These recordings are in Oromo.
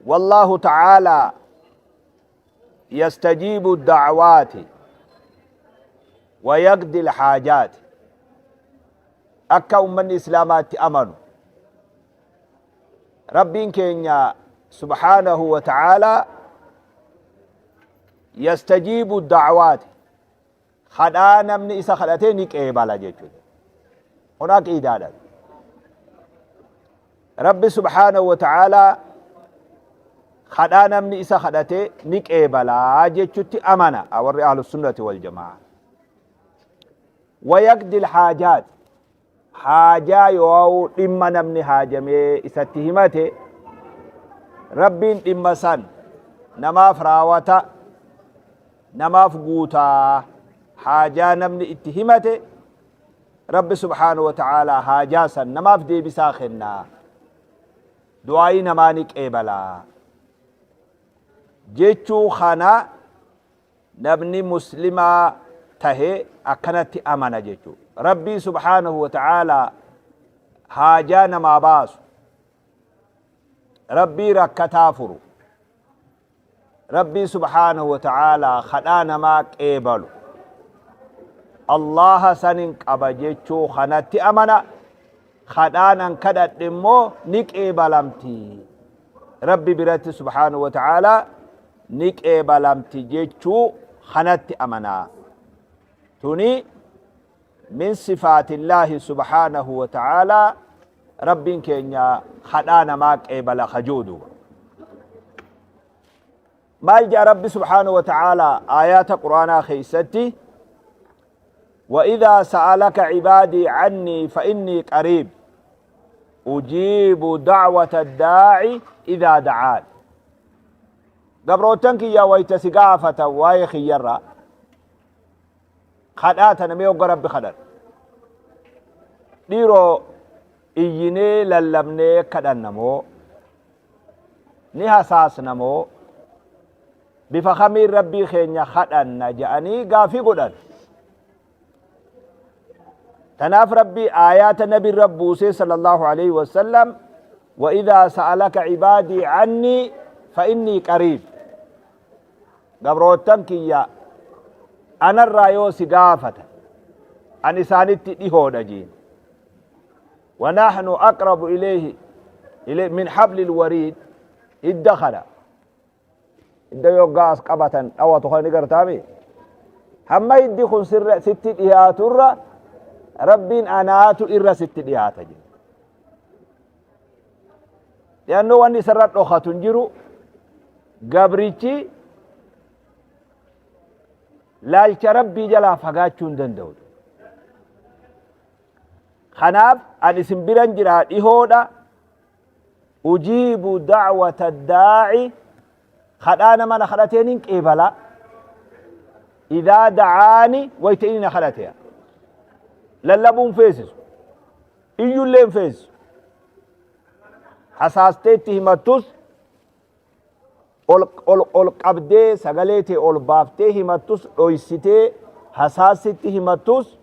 Wallaahu ta'aalaa yastajiibu da'waati wa yaqdi alhaajaati. Akka ummanni islaamaatti amanu, Rabbiin keenya subhaanahu wa ta'aalaa yastajiibu da'waati, kadhaa namni isa kadhatee ni qeebala jechuudha. Kun aqiidaadha. Rabbi subhaanahu wa ta'aalaa kadhaa namni isa kadhate ni qeebalaa jechutti amana warri ahlu sunnati wal jamaa. Wayaqdi haajaat, haajaa yoo dhimma namni haajamee isatti himate, Rabbiin dhimma san namaaf raawata, namaaf guutaa. Haajaa namni itti himate Rabbi subhaanahu wa ta'aalaa haajaa san namaaf deebisaa kennaa, du'aa'ii namaa ni qeebalaa jechuu kana namni muslimaa tahe akkanatti amana jechuu. Rabbii subhaanahu wa ta'aalaa haajaa namaa baasu, Rabbii rakkataa furu, Rabbii subhaanahu wa ta'aalaa kadhaa namaa qeebalu, Allaha sanin qaba jechuu kanatti amana. Kadhaan an kadhadhe immoo ni qeebalamti Rabbi biratti subhaanahu wa ta'aalaa, ni qeebalamti jechuu kanatti amanaa. Tuni min sifaatillaahi subhaanahu wa ta'aalaa, Rabbiin keenya kadhaa namaa qeebala kajuu. Duuba maal jedha Rabbi subhaanahu wa ta'aalaa aayaata quraanaa keeysatti? وإذا سألك عبادي عني فإني قريب أجيب دعوة الداعي إذا دعان. Gabroottan kiyya wayta si gaafatan waa'ee kiyyarraa, kadhaa tana mee hogga Rabbi kadhan, dhiiroo, iyyinee lallabnee kadhanna moo, ni hasaasna moo, bifa kamiin Rabbii keenya kadhanna jedhanii gaafii godhan. Tanaaf Rabbii aayaata nabi irra buusee sallallahu alaihi wasallam, وإذا سألك عبادي عني فإني قريب. Gabroottan kiyya anarraa yoo si gaafatan, an isaanitti dhihoodha jeen. ونحن أقرب إليه من حبل الوريد. Hidda kana, hidda yoggaa as qabatan dhawatu kana ni gartaami. Hamma hiddi kun sirra sitti dhiyaaturra Rabbiin anaatu irra sitti dhiyaata jedhe. Dhiyannoo wanni isarra dhokatu hin jiru. Gabrichi laalcha Rabbii jalaa fagaachuu hin danda'u. Kanaaf an isin biran jiraa, dhihoodha. Ujiibu da'wata daa'i, kadhaa nama na kadhateen hin qeebala. Idaa da'aani, wayta inni na kadhate. Lallabuun feesisu, iyyullee hin feesisu, hasaastee itti himattus, ol ol ol qabdee sagalee tee ol baaftee himattus, dhoysitee hasaasitti himattus,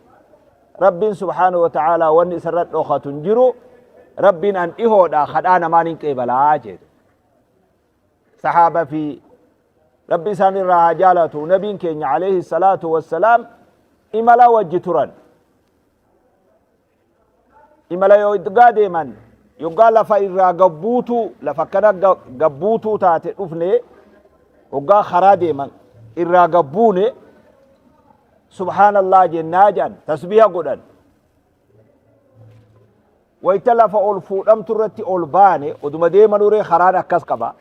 Rabbiin subhaanahu wa ta'aalaa wanni isarra dhokatu hin jiru. Rabbiin an dhihoodha, kadhaa namaan hin qeebalaa jedhe. Sahaaba fi Rabbi isaan irraa haa jaalatu, nabiin keenya alayhi salaatu wassalaam imala wajji turan. Imala yoo yoggaa deeman, yoggaa lafa irraa gabbuutuu, lafa akkana gabbuutuu taate dhufne, yoggaa karaa deeman irraa gabbuune, subhaanallah jennaa jedhan, tasbiha godhan. Wayta lafa ol fuudhamtu irratti ol baane, oduma deemanuree karaan akkas qaba,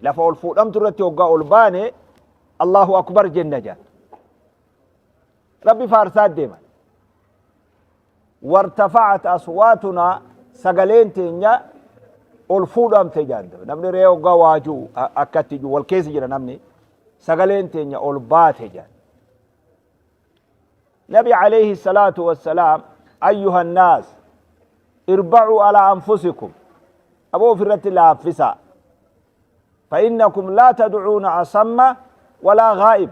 lafa ol fuudhamtu irratti hoggaa ol baane, Allahu akbar jenna jedhan, Rabbi faarsaa deeman. Wartafa'at aswaatunaa, sagaleen teenya ol fuudhamte jedhan. Namni ree hoggaa waajuu akkatti jiru wal keessa jira, namni sagaleen teenya ol baate jedhan. Nabi alayhi salaatu wassalaam, ayyuha nnaas irba'uu alaa anfusikum, aboo ofirratti laaffisaa, فإنكم لا تدعون أصم ولا غائب.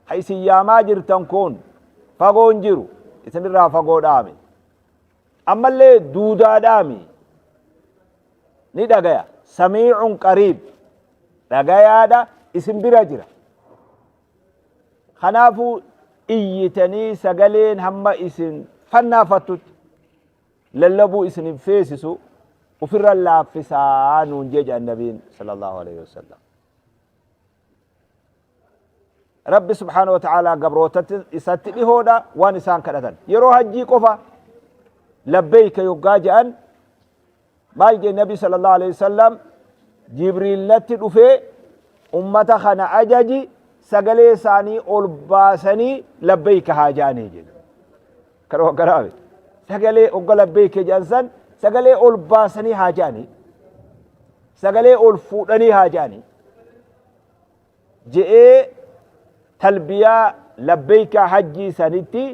Ha isin yaamaa jirtan kun fagoon jiru, isinirraa fagoo dhaame, ammallee duudaa dhaami, ni dhagaya. Samiicun qariib, dhagayaadha, isin bira jira. Kanaafuu iyyitanii sagaleen hamma isin fannaafattutti lallabuu isin hin feesisu, ufirra laaffisaa nuun jee jedhan nabiin sallallahu alaihi wasallam. Rabbi subhaanahu wa ta'aalaa gabrootatti isatti dhihoodha waan isaan kadhatan. Yeroo hajjii qofa labbeeyka yoggaa jedhan maal jedhe nabi sallallahu alaihi wasallam? Jibriil natti dhufee, ummata kana ajaji, sagalee isaanii ol baasanii labbeeyka haa jedhanii jedhe. Kana hogganaame. Sagalee hogga labbeeyka jedhan san sagalee ol baasanii haa jedhanii. Sagalee ol fuudhanii haa jedhanii. Je'ee talbiyaa labbeeykaa hajjii sanitti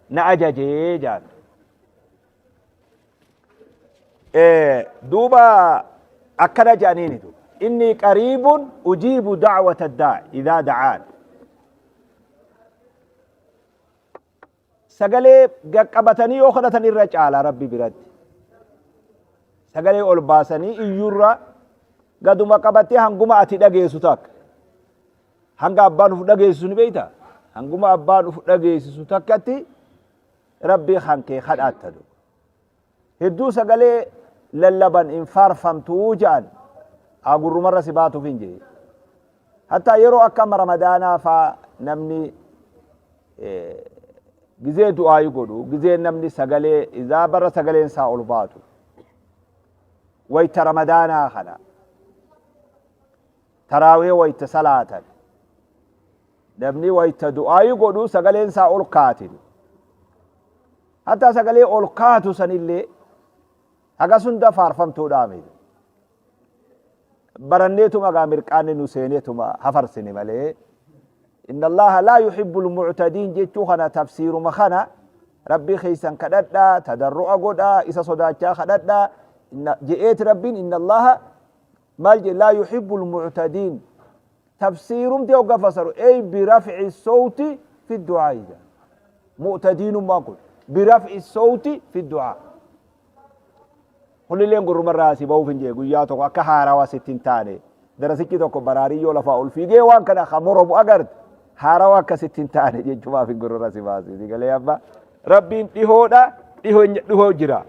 na ajajee jedhan. Duuba akkana jedhaniini duuba. Inni qariibun ujiibu da'wata daa'i idaa da'aan. Sagalee gaqqabatanii yoo kadhatan irra caala Rabbi biratti. Sagalee ol baasanii iyyuurra gaduma qabattee hanguma ati dhageessu takka. Hanga abbaan uf dhageessisu ni beekta. Hanguma abbaan uf dhageessisu takkatti Rabbii kan kee kadhaatta. Hedduu sagalee lallaban hin faarfamtuu jedhan, agurrumarra si baatuuf hin jee. Hatta yeroo akka amma Ramadaanaa faa namni gizee du'aayi godhu, gizee namni sagalee izaa bara sagaleen isaa ol baatu wayta Ramadaanaa kana, taraawee wayta salaatan, namni wayta du'aayi godhu sagaleen isaa ol kaati. Hatta sagalee ol kaatu sanillee hagas hunda faarfamtuudhaa miti. Baranneetuma gaa mirqaanni nu seeneetuma hafarsine malee, inna Allaha laa yuhibbu almu'tadiin jechuu kana, tafsiiruma kana, Rabbii keessan kadhadhaa, tadarru'a godhaa, isa sodaachaa kadhadhaa je'eeti Rabbiin. Inna Allaha maal jedhe? Laa yuhibbu almu'tadiin. Tafsiirumti hogga fasaru, ey biraf'i sawti fi du'aa jedha. Mu'tadiinummaan kun biraf'i sawti fi du'aa. Kunilleen gurrumarraa asii bahuuf hin jee, guyyaa tokko akka haarawaa sitti hin taane. Darasichi tokko baraariyyoo lafaa ol fiigee waan kana ka moromu agarte, haarawaa akka sitti hin taane jechumaaf hin gurrarra si baase. Si galee? Amma Rabbiin dhihoodha, dhihoo jira.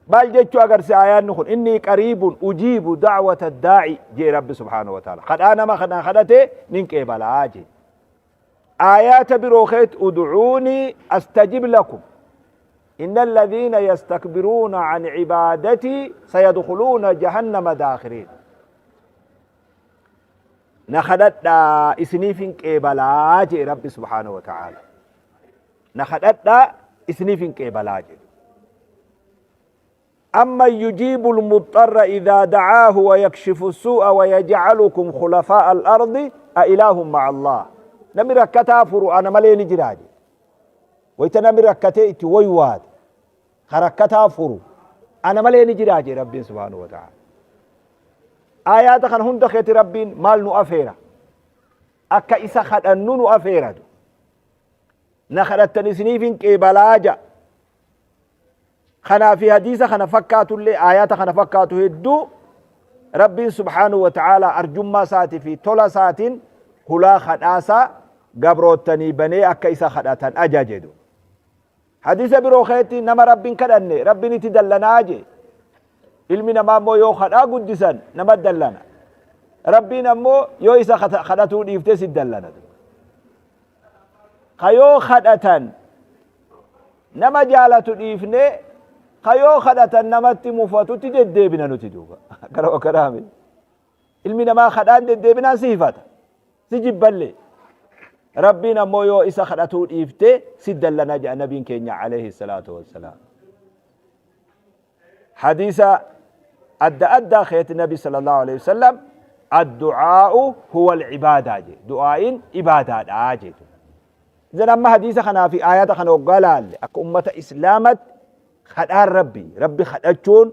Maal jechuu agarsiisa aayaanni kun? Inni qariibun ujiibu da'wata daa'i jee Rabbi subhaanahu wa ta'ala. Kadhaa nama kanaa kadhate nin qeebalaa jee. Aayaata biroo keet, ud'uunii astajib lakum, inna alladhiina yastakbiruuna an cibaadatii sayadkhuluuna jahannama daakhiriin. Na kadhadhaa, isiniif hin qeebalaa jee Rabbi subhaanahu wa ta'ala. Na kadhadhaa, isiniif hin qeebalaa jedhe. Amma yujiibu lmuxxarra idaa dacaahu wayakshifu suu'a wayajcalukum khulafaa'a al-ardi a ilaahun ma'a Allah. Namni rakkataa furu ana malee ni jiraa jedhe. Wayta namni rakkatee itti waywaate ka rakkataa furu ana malee ni jiraa jedhe Rabbiin subhaanahu wa ta'ala. Aayaata kana hunda keeti Rabbiin maal nu afeera? Akka isa kadhannu nu afeeratu. Na kadhattan isiniif hin qeebalaa ja'a. Kanaa fi hadiisa kana fakkaatullee, aayaata kana fakkaatu hedduu, Rabbiin subhaanahu wa ta'aalaa arjummaa isaatii fi tola isaatiin hulaa kadhaasaa gabroottanii banee akka isa kadhatan ajaje jedhu. Hadiisa biroo keessatti nama Rabbiin kadhanne Rabbiin itti dallanaa jee. Ilmi namaa immoo yoo kadhaa guddisan nama dallana. Rabbiin ammoo yoo isa kadhatuu dhiifte si dallana. Ka yoo kadhatan nama jaalatu dhiifnee ka yoo kadhatan namatti mufatutti deddeebina nuti duuba. Akkana akkanaami. Ilmi namaa kadhaan deddeebinaan si hifata. Si jibballee. Rabbiin ammoo yoo isa kadhatuu dhiifte si dallana jedha nabiin keenya alayhi salaatu wassalaam. Hadiisa adda addaa keetti nabi sallallahu alayhi wasallam addu'aa'u huwa al-ibaadaa jedhe. Du'aa'iin ibaadaadha jedhe. Idan amma hadiisa kanaa fi aayata kana hoggaa laalle, akka ummata islaamatti kadhaan Rabbi, Rabbi kadhachuun,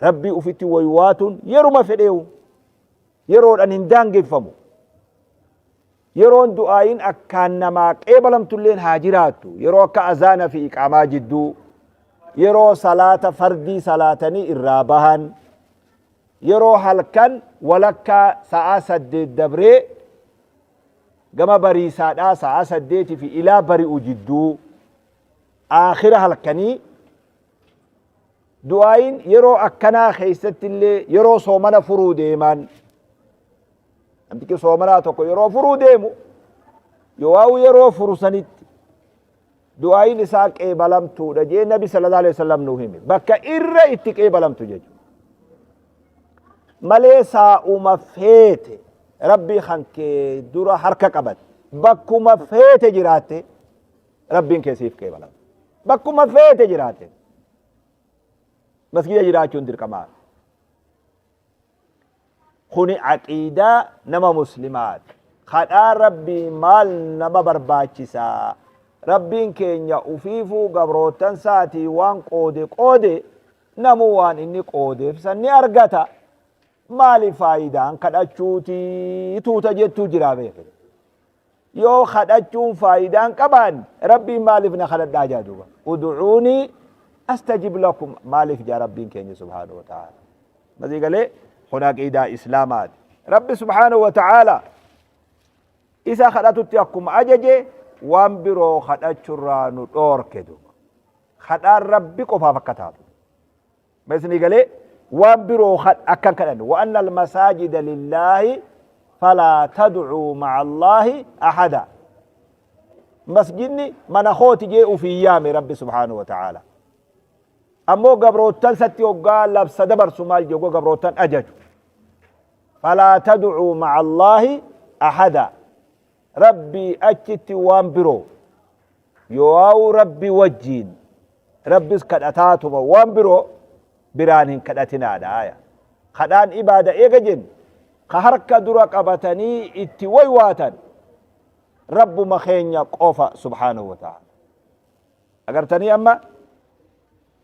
Rabbii ufitti waywaatuun yeruma fedheewu yeroodhaan hin daangeffamu. Yeroon du'aa'iin akkaan namaa qeebalamtulleen haa jiraattu. Yeroo akka azaana fi iqaamaa jidduu, yeroo salaata fardii salaatanii irraa bahan, Yeroo halkan walakkaa sa'aa 8 dabree gama bariisaadhaa sa'aa 8 fi ilaa bari'u jidduu aakhira halkanii du'aayin yeroo akkanaa keessatti illee yeroo soomana furuu deeman namtichi soomanaa tokko yeroo furuu deemu yoo yeroo furu sanitti du'aayin isaa qeebalamtuudha jee nabi sallallahu alaihi wasallam nuu hime bakka irra itti qeebalamtu jechuudha malee saa'uma feete rabbii kan kee dura harka qabate bakkuma feete jiraatte rabbiin kee siif qeebalama bakkuma feete jiraatte masgida jiraachuun dirqamaa Kuni aqiidaa nama muslimaati. Kadhaan Rabbii maal nama barbaachisaa? Rabbiin keenya ufiifuu gabroottan isaatii waan qoode qoode namuu waan inni qoodeef san ni argata. Maali faayidaan kadhachuutii tuuta jettuu jiraa beeki. Yoo kadhachuun faayidaa hin qabaanne Rabbiin maaliif na kadhadhaa jaa duuba. Ud'uunii astajib lakum maaliif jaa Rabbiin keenya subhaanahu wa ta'ala. Masii galee kun aqiidaa Islaamaati. Rabbi subhaanahu wa ta'ala isa kadhatutti akkuma ajaje waan biroo kadhachurraa nu dhoorke duuba. Kadhaan Rabbi qofaaf akka taatu. Ma isinii galee waan biroo akka hin kadhanne. Wa anna almasaajida lillaahi falaa tadcuu maca allaahi ahada. Masjidni mana kooti jee ufii yaame Rabbi subhaanahu wa ta'aala. Ammoo gabroottan satti hoggaa labsa dabarsu maal jee hoggaa gabroottan ajaju. Falaa tadcuu maca allaahi ahada. Rabbii achitti waan biroo yooauu Rabbi wajjiin Rabbis kadhataatuma waan biroo biraan hin kadhatinaadha aya. Kadhaan ibaada eega jenne ka harka dura qabatanii itti waywaatan Rabbuma keenya qofa subhaanahu wa ta'ala. Agartanii amma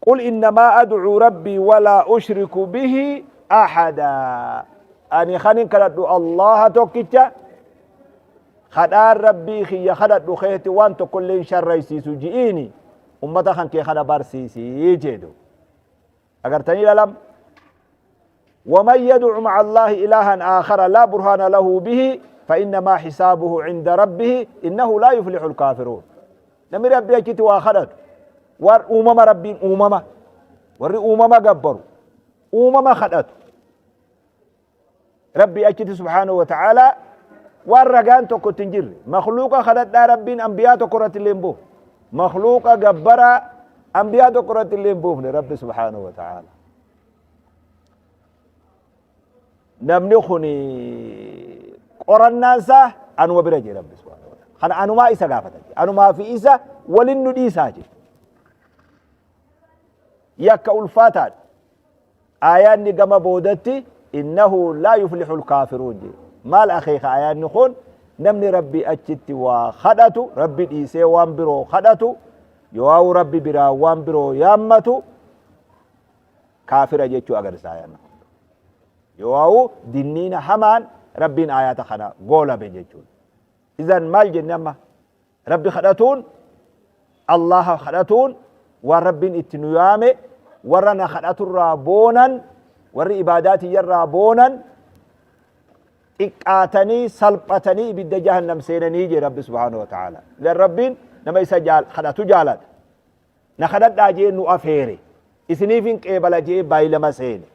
qul innamaa ad'uu rabbii walaa ushriku bihi ahadaa ani kanin kadhadhu allaha tokkicha kadhaan rabbii kiyya kadhadhu keetti waan tokkollee hin sharraysiisu ji'iini ummata kan kee kana barsiisii jedhu agartanii lalam ومن يدع مع الله إلها آخر لا برهان له به فإنما حسابه عند ربه إنه لا يفلح الكافرون نمي ربي أكيد وآخرت ور أمم ربي أمم ور أمم جبروا أمم خدت ربي أكيد سبحانه وتعالى ور tokko ittiin jirre makhluuqa kadhadhaa rabbiin ambiyaa tokko irratti illee hin buufne makhluuqa gabbaraa ambiyaa tokko irratti illee hin buufne rabbi subhaanahu wa ta'ala Namni kun qorannaan isaa anuma bira jira Rabbi subhaanahu wa ta'ala. Kana anumaa isa gaafata. Anumaa fi isa walin nu dhiisaa jedhe. Yakka ulfaataadha. Aayaanni gama boodatti innahu laa yuflihul kaafiruun jedhe. Maal akeeka aayaanni kun namni Rabbi achitti waa kadhatu, Rabbi dhiisee waan biroo kadhatu, yoo Rabbi biraa waan biroo yaammatu, kaafira jechuu agarsiisa aayaanni kun. Yoo'u dinniina hamaan Rabbiin aayaata kana goolabe jechuudha. Izan maal jenne amma? Rabbi kadhatuun Allaha kadhatuun waan Rabbiin itti nu yaame warra na kadhaturraa boonan warri ibaadaa tiyyarraa boonan xiqqaatanii salphatanii ibidda jahannam seenanii jee Rabbi subhaanahu wa ta'ala. Idan Rabbiin nama isa kadhatu jaalata. Na kadhadhaa je'ee nu afeere. Isiniifin qeebala je'ee baylama seene.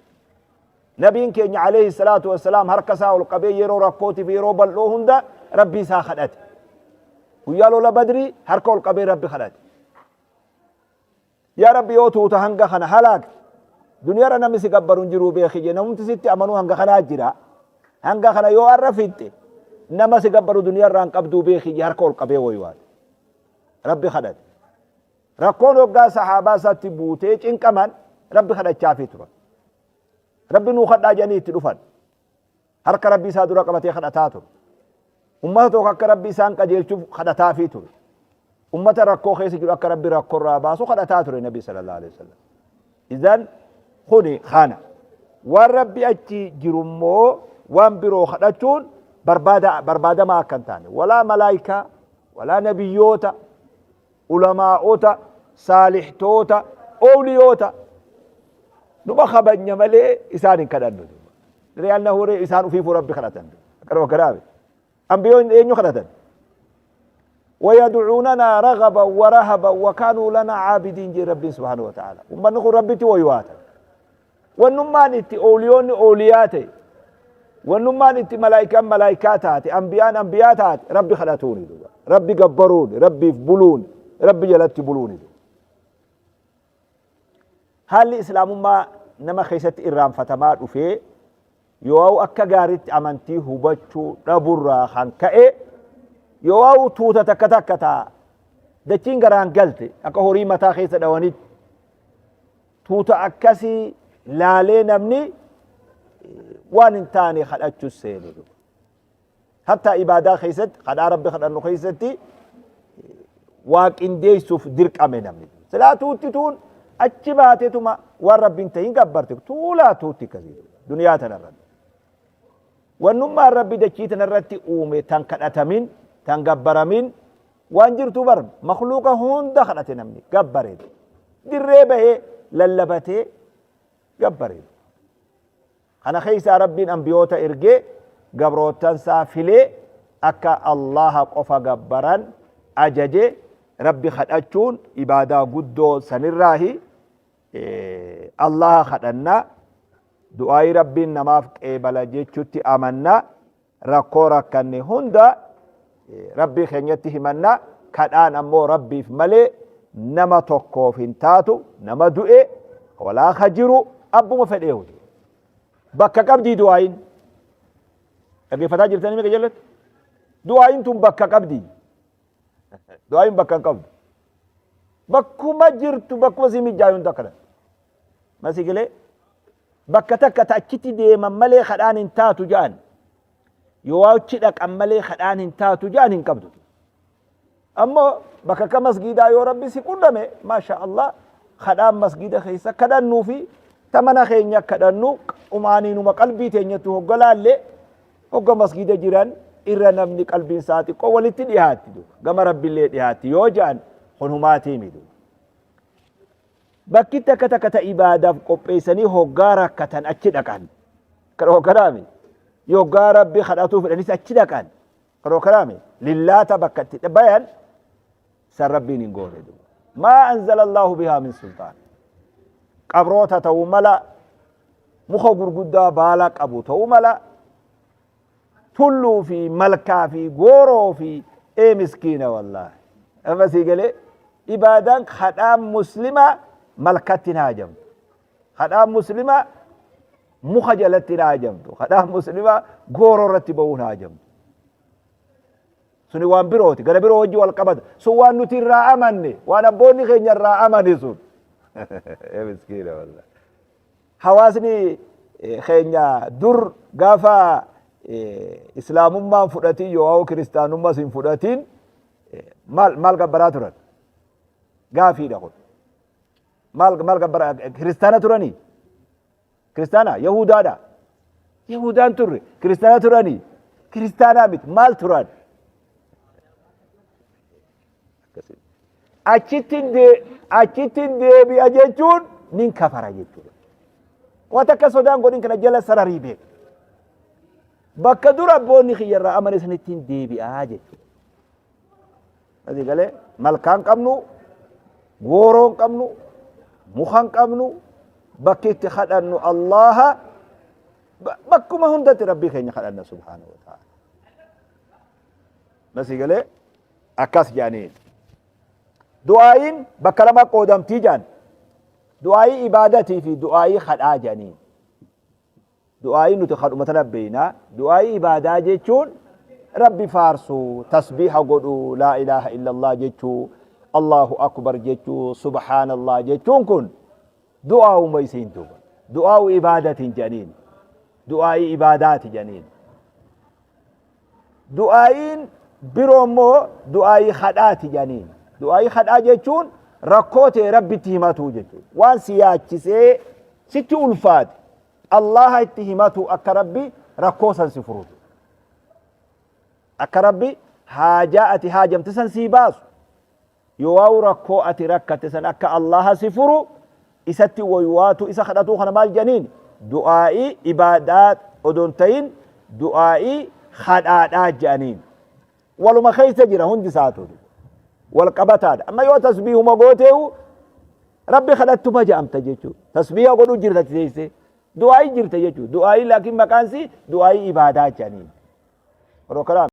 Nabiin keenya alayhi salaatu wassalaam harka isaa ol qabee yeroo rakkootii fi yeroo bal'oo hunda Rabbii isaa kadhate. Guyyaa lola Badrii harka ol qabee Rabbi kadhate. Yaa Rabbi yoo tuuta hanga kana halaakte duniyarra namni si gabbaru hin jiruu beeki jee namumti sitti amanuu hanga kanaa jira. Hanga kana yoo har'a fixxe nama si gabbaru duniyarraa hin qabduu beeki jee harka ol qabee waywaate. Rabbi kadhate. Rakkoon hoggaa sahaabaa isaatti buutee cinqaman Rabbi kadhachaafii turan. Rabbi nuu kadhaa jedhanii itti dhufan. Harka Rabbi isaa dura qabatee kadhataa ture. Ummata tokko akka Rabbi isaan qajeelchuuf kadhataafii ture. Ummata rakkoo keessa jiru akka Rabbi rakkorraa baasu kadhataa ture Nabi sallallahu alaihi wasallam. Idan kuni kana. Waan Rabbi achi jiru immoo waan biroo kadhachuun barbaada barbaadamaa akka hin taane. Walaa malaayikaa, walaa nabiyyoota, ulamaa'ota, saalihtoota, owliyoota numa kabajna malee isaan hin kadhannu. Li'annahu isaan ufiifuu Rabbi kadhatan. Akkana wakkanaame. Ambiyoon eenyu kadhatan? ويدعوننا رغبا ورهبا وكانوا لنا عابدين جي ربي سبحانه وتعالى. Ummanni kun Rabbitti waywaatan. Wannummaan itti ooliyoonni ooliyaa ta'e, wannummaan itti malaayikaan malaayikaa taate, ambiyaan ambiyaa taate, Rabbi kadhatuuni duuba. Rabbi gabbaruuni, Rabbiif buluuni, Rabbi jalatti buluuni duuba. Haalli Islaamummaa nama keessatti irraanfatamaa dhufee yoo akka gaariitti amantii hubachuu dhaburraa kan ka'e, yoo tuuta takka takka taa dachiin garaan galte akka horii mataa keessa dhawanitti tuuta akkasii laalee namni waan hin taane kadhachuu seene. Hatta ibaadaa keessatti, kadhaa Rabbi kadhannu keessatti waa qindeessuuf dirqame namni. Silaa tuutti tuun achi baateetuma waan Rabbiin ta'in gabbarte tuulaa tuutti akkasii duniyaa tanarratti. Wannummaan Rabbi dachii tanarratti uume tan kadhatamin, tan gabbaramin waan jirtu bar, makluuqa hunda kadhate namni gabbare. Dirree bahee lallabatee gabbare. Kana keessaa Rabbiin ambiyoota ergee, gabroottansaa filee, akka Allaha qofa gabbaran ajaje. Rabbi kadhachuun ibaadaa guddoo sanirraahi. Allaha kadhanna, du'aayii Rabbiin namaaf qeebala jechutti amanna, rakkoo rakkanne hunda Rabbii keenyatti himanna. Kadhaan ammoo Rabbiif malee nama tokkoof hin taatu, nama du'e walaa ka jiru, abbuma fedheehuti. Bakka qabdii du'aayin dhaggeeffataa jirtanii meeqa jalatti? Du'aayin tun bakka qabdii? Du'aayin bakka hin qabdu. Bakkuma jirtu, bakkuma si mijaayu hunda akkana masii galee, bakka takka ta achitti deeman malee kadhaan hin taatu ja'an, yoo achi dhaqan malee kadhaan hin taatu ja'an hin qabdu. Ammoo bakka akka masgiidaa yoo Rabbi si qunname, maasha Allah, kadhaan masgiida keessa kadhannuu fi ta mana keenya kadhannu umaaniinuma qalbii teenyatti hogga laallee, hogga masgiida jiran irra namni qalbiin isaa xiqqoo walitti dhiyaatti, gama Rabbillee dhiyaatti yoo ja'an, kun humaatii miti. Bakki takka takka ta ibaadaaf qopheessanii hoggaa rakkatan achi dhaqan. Kan hogganaami. Yoggaa Rabbi kadhatuu fedhanis achi dhaqan. Kan hogganaami. Lillaata bakka itti bayan san Rabbiin hin goone. Maa anzala Allahu bihaa min sultaan. Qabroota ta'uu mala, muka gurguddaa baala qabu ta'uu mala, tulluu fi malkaa fi gooroo fi ee miskiina wallaahi. Amma sii galee, ibaadaan kadhaan muslimaa malkatti hin haajamtu. Kadhaan muslimaa muka jalatti hin haajamtu. Kadhaan muslimaa gooroo irratti ba'uu hin haajamtu. Suni waan birooti. Gara biroo wajji wal qabata. Sun waan nuti irraa amanne, waan abboonni keenya irraa amane sun. Ee miskiina wallaahi. Hawaasni keenya dur gaafa Islaamummaan fudhatiin yoo kiristaanummas hin fudhatiin maal maal gabbaraa turan? Gaafiidha kun. Maal maal gabbaraa? Kiristaana turanii? Kiristaana? Yahudaadha? Yahudaan turre. Kiristaana turanii? Kiristaanaa miti. Maal turan? Achittiin deebi'a jechuun nin kafara jechuudha. Waan takka sodaan godhin, kana jala sararii beeku. Bakka dura abboonni kiyya irraa amane sanittiin deebi'aa jechuudha. Asii galee, malkaan qabnu, gooroon qabnu, mukan qabnu, bakki itti kadhannu Allaha. Bakkuma hundatti Rabbii keenya kadhanna subhaanahu wa ta'ala. Masii galee, akkas jedhanii. Du'aayiin bakka lama qoodamtii jedhan. Du'aayii ibaadatii fi du'aayii kadhaa jedhanii. Du'aayii nuti kadhuma tana beekna. Du'aayii ibaadaa jechuun Rabbi faarsuu, tasbiiha godhuu, laa ilaaha illallah jechuu, Allahu akbar jechuu, subhaanallah jechuun kun du'aa'uma isiin duuba. Du'aa'u ibaadatiin jedhaniin. Du'aayii ibaadaati jedhaniin. Du'aayiin biroo immoo du'aayii kadhaati jedhaniin. Du'aayii kadhaa jechuun rakkoo ta'e Rabbitti himatuu jechuudha. Waan si yaachisee sitti ulfaate Allaha itti himatu, akka Rabbi rakkoo san si furutu. Akka Rabbi haajaa ati haajamte san sii baasu. Yoo rakkoo ati rakkatte san akka Allaha si furu isatti waywaatu, isa kadhatuu, kana maal jedhaniin? Du'aa'ii ibaadaa. odoo hin ta'in du'aa'ii kadhaadhaa je'aniin. Waluma keessa jira hundi isaatu. Wal qabataadha. Amma yoo tasbiihuma gooteehu Rabbi kadhattuma je'amta jechuudha. Tasbiiha godhuu jirta teessee. Du'aa'ii jirta jechuudha. Du'aa'ii laakiin maqaan isii du'aa'ii ibaadaa je'aniin. Odoo kalaam.